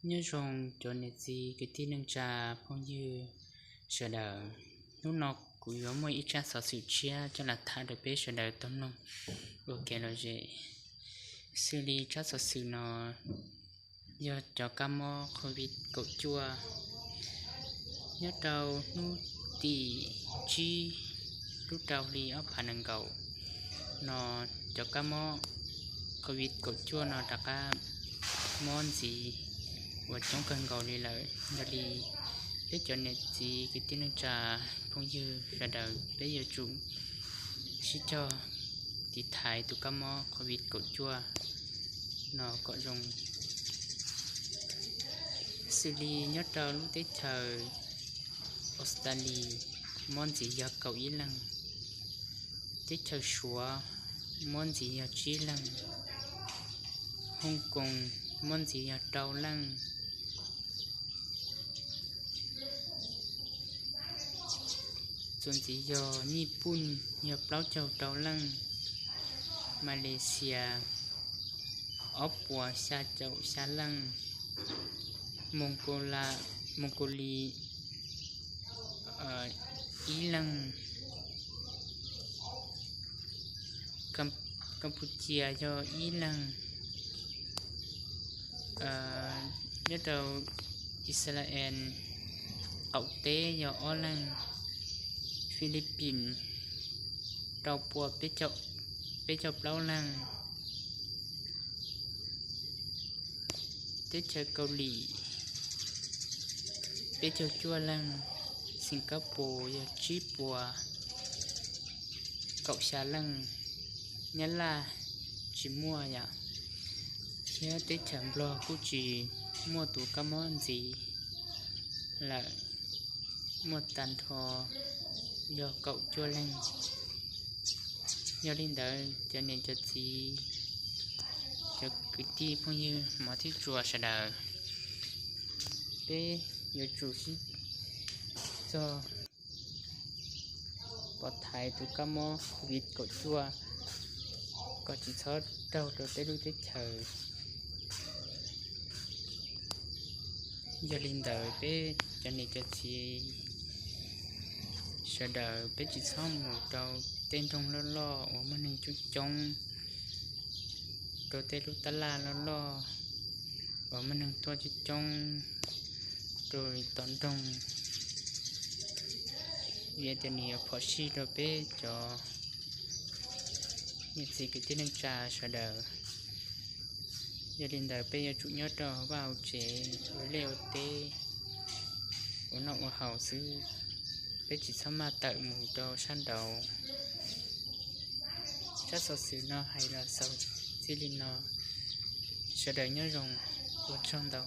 Nyob zoo cov niam txiv kwv tij neej tsa phooj ywg sawv daws. Hnub no kuv yuav muaj ib tsab xov xwm tshiab coj los tham rau peb sawv daws tau mloog ua kev lom zem. Xws li tsab xov xwm no yog cov kab mob COVID kaum cuaj. Nyob rau hnub tim tsib lub rau hli ob phav nees nkaum no, cov kab mob COVID kaum cuaj no rov qab mob ntxiv uas coob kawg nkaus li lawm. Yog li peb cov niam txiv kwv tij neej tsa phooj ywg sawv daws peb yuav tsum sib cog tiv thaiv tus kab mob COVID kaum cuaj no kom zoo. Xws li nyob rau lub teb chaws Australia mob ntxiv yog kaum ib leeg, teb chaws Suav mob ntxiv yog tsib leeg, Hong Kong mob ntxiv yog rau leej, txuas ntxiv yog Nyij Pooj yog plaub caug rau leej, Malaysia ob puas xya caum xya leej, Mongolia ib leeg, Kampuchia yog ib leeg, nyob rau Israel qaum teb yog ob leeg, Philippines rau puas peb caug plaub leeg, teb chaws Kaus Lim peb caug cuaj leeg, Singapore yog tsib puas kaum xya leej, Nyab Laj tsis muaj yom, thiab teb chaws Nplog kuj tsis muaj tus kab mob ntxiv lawm, muaj tag nrho yog kaum cuaj leeg. Yog li ntawd cov niam cov txiv, cov kwv tij phooj ywg hmov thiab tshua sawv daws, peb yuav tsum sib txog pov thaiv tus kab mob COVID kaum cuaj kom tsis txhob raug rau peb lub teb chaws. Yog li ntawd peb cov niam cov txiv sawv daws peb tsis txhob mus rau tej nroog loj loj uas muaj neeg coob coob, rau tej lub tab laj loj loj uas muaj neeg tuaj coob coob rau tom nroog, vim tias nws yuav phom sij rau peb cov niam txiv kwv tij neej tsa sawv daws. Yog li ntawd peb yuav tsum nyob rau vaj hauv tsev ua liaj ua teb, ua noj ua haus xwb, peb tsis txhob maj tawm mus rau sab nraud. Tsab xov xwm no hais los xaus txij li no, sawv daws nyob zoo, ua tsaug ntau.